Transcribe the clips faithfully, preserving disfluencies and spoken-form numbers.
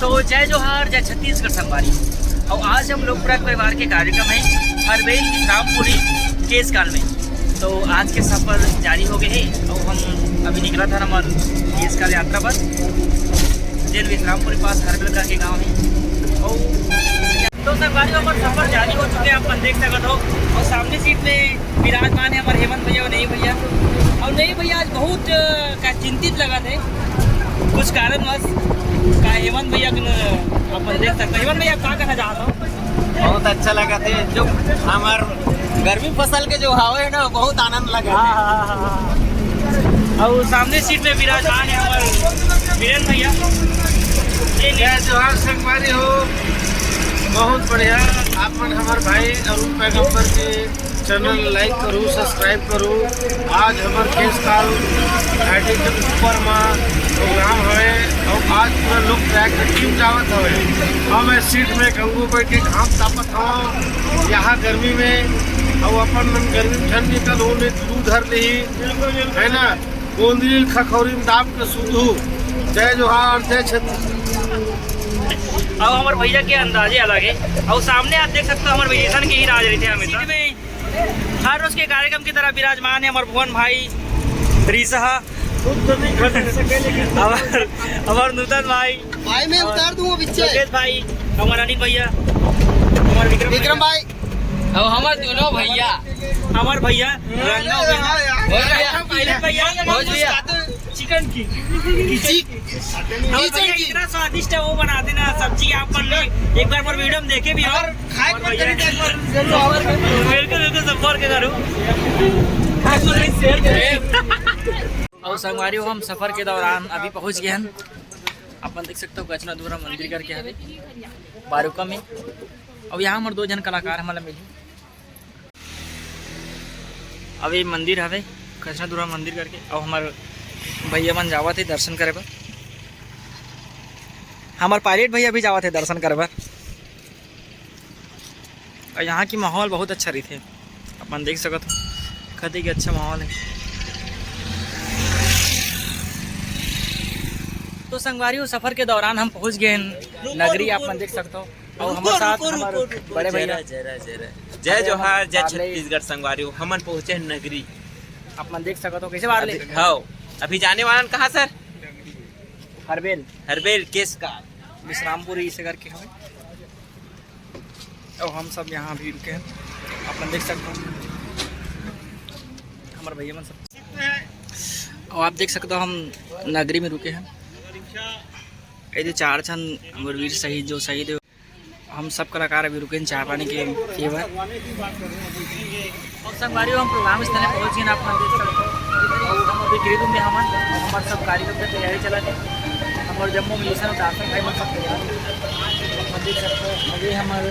तो जय जोहार, जय छत्तीसगढ़ संगवारी। और आज हम लोक प्रयाग परिवार के कार्यक्रम है हरबेल विश्रामपुरी केसकाल में। तो आज के सफर जारी हो गए है और हम अभी निकला था हमार केसकाल यात्रा पर, जेन विश्रामपुरी पास हरबेल करके गांव है। और तो संगवारी, हमार सफर जारी हो चुके हैं, आप मन देख सकत हो। और सामने सीट में विराजमान है हमारे हेमंत भैया और नहीं भैया। और नहीं भैया आज बहुत अ, का चिंतित लगा थे कुछ कारणवश। का हेमंत भैया के न-, अपन देख सकते हो। हेमंत भैया, का कहना चाहत हो? बहुत अच्छा लगा थे, जो हमार गर्मी फसल के जो हवा है ना, बहुत आनंद लगा हाँ, थे। हाँ, हाँ, हाँ। और सामने सीट में विराजमान है हमारे वीरेन भैया। ये जय जोहार संगवारी हो, बहुत बढ़िया। आप मन हमार भाई अरुण पैगंबर के चैनल लाइक करू, सब्सक्राइब करू। आज हमर केसकाल घाटी के ऊपर म प्रोग्राम हवे और आज पूरा लोक प्रयाग के टीम जावत हवे। हम ए सीट में कंगू बैठ के घाम तापत हव यहाँ गर्मी में, और अपन मन गर्मी में ठंड निकल हो नहीं लू धर ली, है ना। गोंदली खखौरी में दाब के सुधू। जय जोहार, जय छत्तीसगढ़। अब हमारे भैया के अंदाजे अलग है। और सामने आप देख सकते हो हमारे विदेशन के ही राज रहते हैं हमेशा। हर रोज के कार्यक्रम की तरह विराजमान है हमारे भुवन भाई रीसा, हमार हमार नूतन भाई, भाई मैं उतार दूंगा पीछे। सुकेश भाई, हमार अनिल भैया, हमार विक्रम विक्रम भाई। भाई। अब हमार दोनों भैया। हमार भैया रंगा हो गया। हो गया। पायलट भैया। हो गया। चिकन की। चिक- और किचन भैया की। इतना स्वादिष्ट है वो बनाते ना सब्जी, आप मन एक बार पर वीडियो में देखे भी हो। और खाए के मन करी तो एक बार जरूर आओ। बिल्कुल, बिल्कुल, संपर्क करो। खाए के मन करी शेयर करें। और संगवारी हो, हम सफर के दौरान अभी पहुंच गए हैं। अपन देख सकते हो कचना धूरा मंदिर करके हवे बारुका में। और यहाँ हमारे दो जन कलाकार हमला मिले। अब ये मंदिर हवे कचना धूरा मंदिर करके। और हमारे भैया मन जावत है दर्शन करे बर। हमारे पायलट भैया भी जावत है दर्शन करे बर। और यहाँ की माहौल बहुत अच्छा रहिथे, अपन देख सकत हो कति के अच्छा माहौल है। तो संगवारी हो, सफर के दौरान हम पहुँच गए हैं नगरी, आप मन देख सकते हो। और हमारे साथ रुको, हमारे रुको, रुको, बड़े भैया। जय राज, जय राज, जय राज। जय जोहार, जय छत्तीसगढ़ संगवारी हो, हमन पहुँचे हैं नगरी। आप मन देख सकत हो कैसे बाहर ले। अभी, हाँ, अभी जाने वाला कहाँ सर? हरबेल। हरबेल केसकाल। विश्रामपुरी इसे करके हमें। और हम सब यहाँ अभी रुके हैं, अपन देख सकते हो हमारे भैया मन सब। और आप देख सकते हो हम नगरी में रुके हैं। ये जो चार झन हमारे वीर शहीद जो शहीद है, हम सब कलाकार अभी रुके हैं चाय पानी के लिए। और संगवारी हो, हम प्रोग्राम स्थल में पहुंच गए, आप मन देख सकते हो। और हम अभी गृह रूम में हमन, हमारे सब कार्यक्रम की तैयारी चला है। हमारे जम्मू मिशन दासन भाई मन सब तैयार हैं। आप मन देख सकते हो, अभी हमारे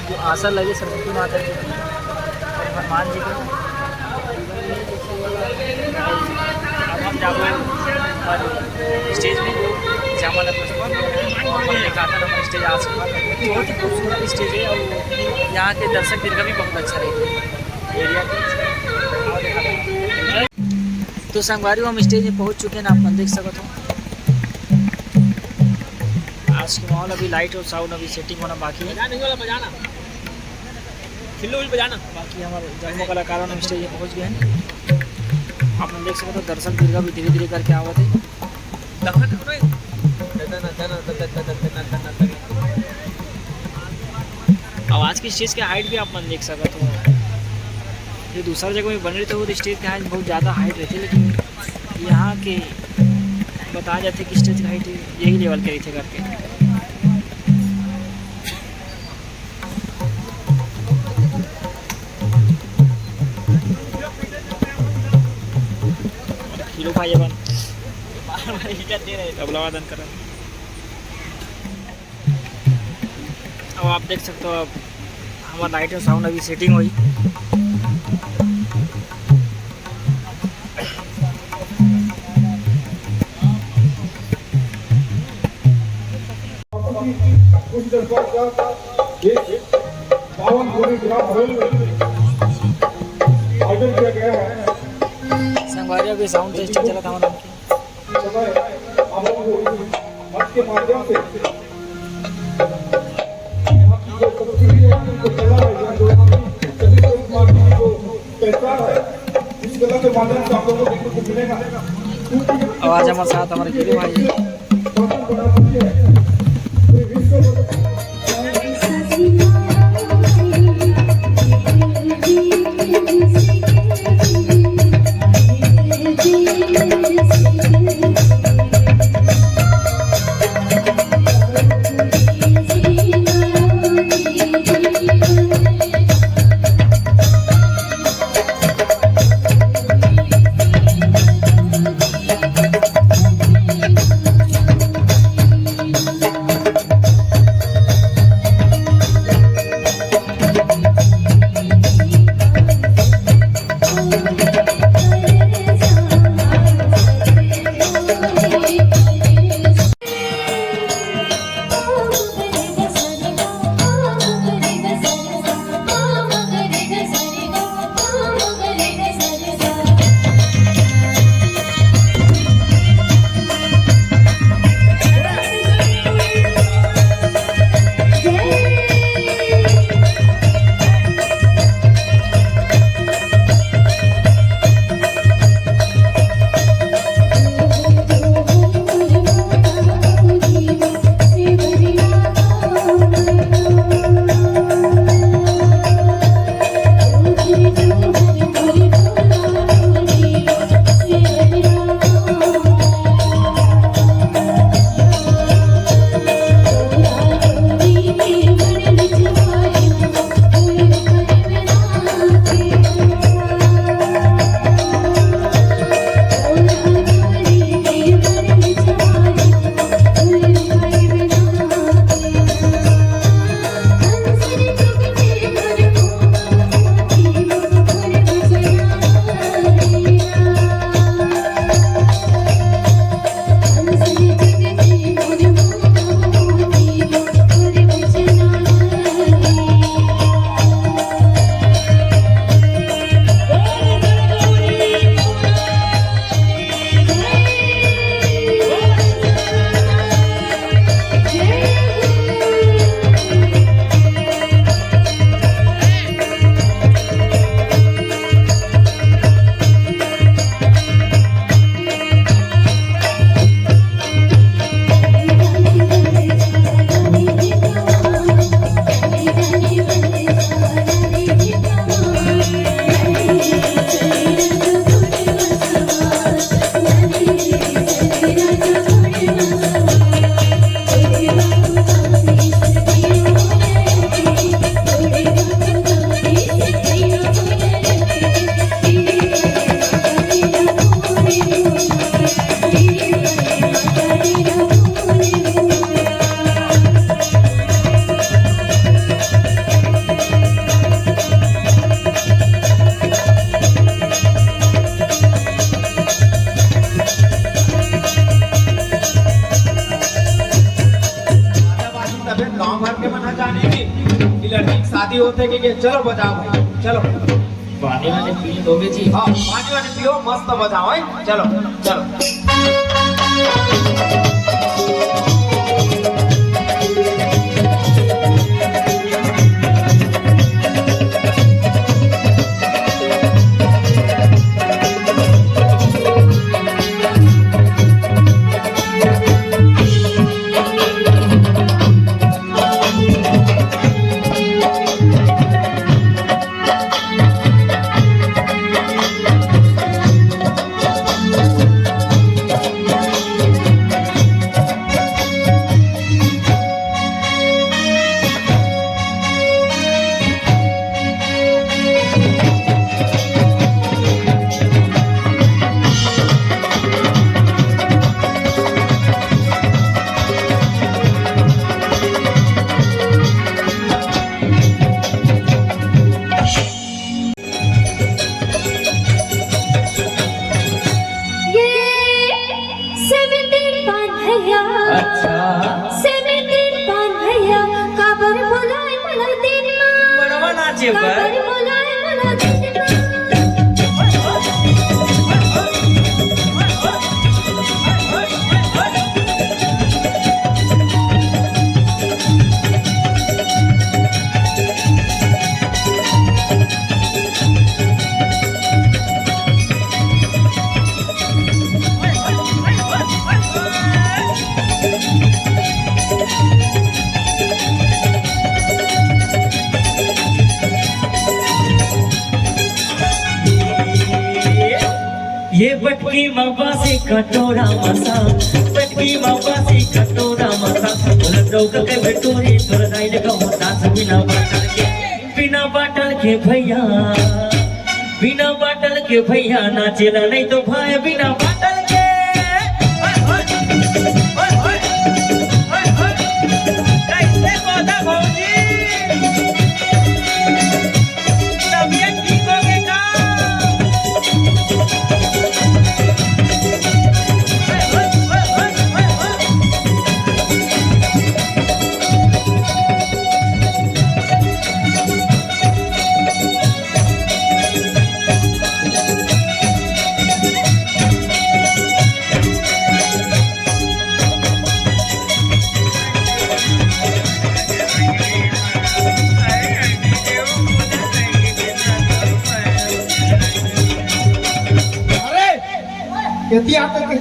जो आसन लगे सरस्वती माता जी के और हनुमान जी के। अब हम जाबो स्टेज में, जामा लग और दिखाता हूँ स्टेज आज का। बहुत ही खूबसूरत स्टेज है और यहाँ के दर्शक दीर्घा भी बहुत अच्छा रहे एरिया के। तो संगवारी हो, हम स्टेज में पहुँच चुके हैं, आप मन देख सकत हो। आज के माहौल, अभी लाइट और साउंड अभी सेटिंग होना बाकी है। बजाना ही वाला बजाना, खिल्लो भी बजाना। बाकी हमारे जम्मू कलाकारों ने स्टेज में पहुँच गए हैं। आप मन देख सकते हो, दर्शक दीर्घा भी धीरे धीरे करके आवत है। अब आज की स्टेज के हाइट भी आप मन देख सकत हो। ये दूसरा जगह में बन रही तो वो स्टेज के हाइट बहुत ज़्यादा हाइट रहती है, लेकिन यहाँ के बताया जाते कि स्टेज का हाइट यही लेवल के रहते करके। हीरो भाई अपन तबला वादन करत। अब आप देख सकते हो, अब हमारा लाइट और साउंड अभी सेटिंग हुई। कुछ देर बाद एक पावन पूरी ग्राम हवेली में आयोजन किया गया है। संगवारी, अभी साउंड टेस्टिंग चला था हमारा। समय आप लोगों को मंच के माध्यम से आवाज हमारे साथ हमारे गिरी भाई। तबे गांव भर के मन ह जाने कि, कि लड़की के शादी होथे कि, कि चलो बजाओ भाई, चलो। पानी वानी पी लोगे जी? हाँ, पानी वानी पियो, मस्त बजाओ, हैं? चलो, चलो। ये सेवंतीन पान भैया, अच्छा। सेवंतीन पान भैया, काबर बोलाए मोला दिन मा? बड़वा नाचे बर। काबर बोलाए मोला दिन मा? मबासी कटोरा मसा, पटकी मबासी कटोरा मसा, बोला चौक के बेटोरी तोर दाई ले कहूँ दास बिना बाटल के, बिना बाटल के भैया, बिना बाटल के भैया नाचेला नहीं तो भाई बिना बाटल के। ओए, ओए, ओए, ओए, ओए, ओए। कैसे गोदा भौजी? तबीयत ठीक हो गई का? अरे, एती आके के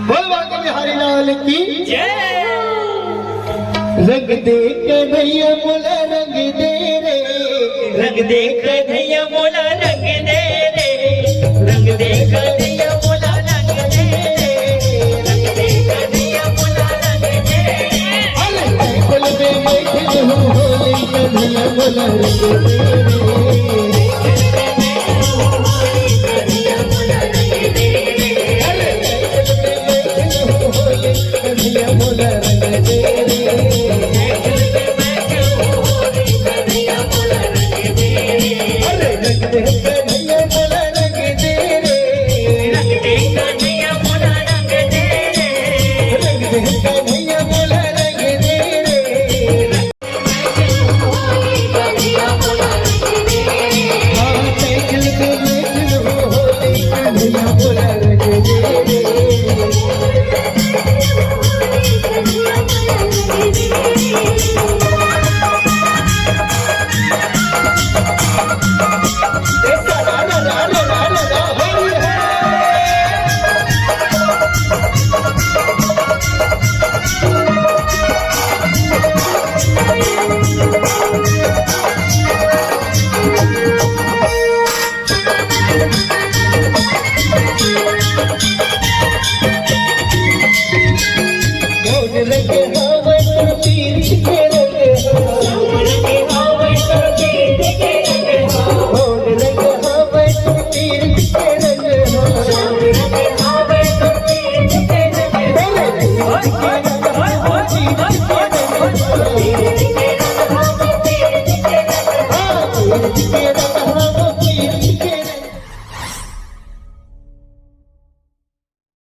बोल बांके बिहारी लाल की। रंग दे कन्हैया मोला रंग दे रे, रंग दे कन्हैया मोला रंग दे रे, रंग दे कन्हैया मोला रंग दे रे, रंग दे कन्हैया मोला रंग दे रे। अरे बोल बे मैं खेलूं होली कन्हैया मोला रंग दे रे।